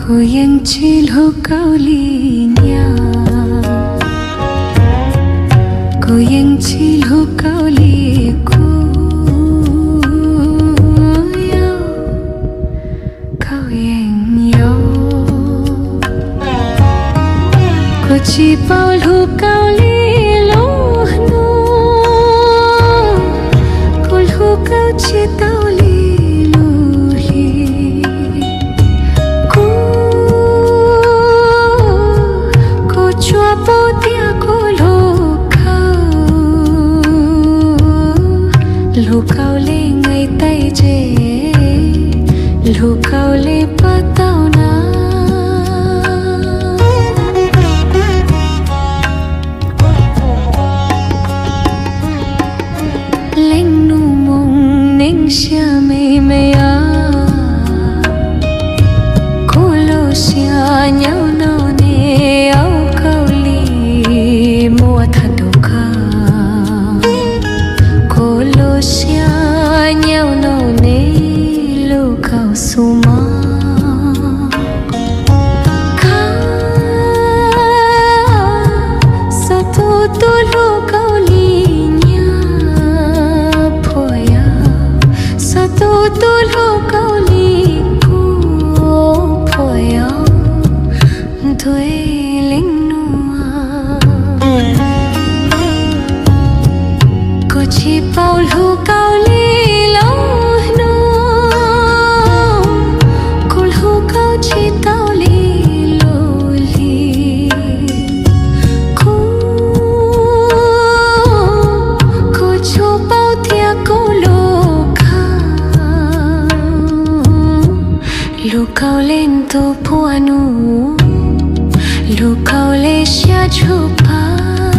Kuv yeej tsis hlub koj li nyab, kuv yeej tsis hlub koj li kuv, yog koj yeej yog. Kuv tsis paub hlub koj li lub hnub, kuv hlub koj tsis tau li lub hli. Kuv, kuv tsuas paub tias kuv hlub koj, hlub koj li nqaij taij tsev, hlub koj li paj taub na. Leej nus moo neej siab me me os, kuv lub siab nyob nrog neb ua kaus lim muaj thaum tus kawg. Kuv lub siab nyob nrog neb lub kaus xu mog. Koj, xav tus tub hlub koj li nyab puas yog, xav tus tub hlub koj li kuv puas yog. Ntuj, leej nus, kuv tsis paub hlub koj li lub hnub, kuv hlub koj tsis tau li lub hli. Kuv, kuv tsuas paub tias kuv hlub koj, hlub koj li ntuj puag nus, hlub koj li siab tshua pag.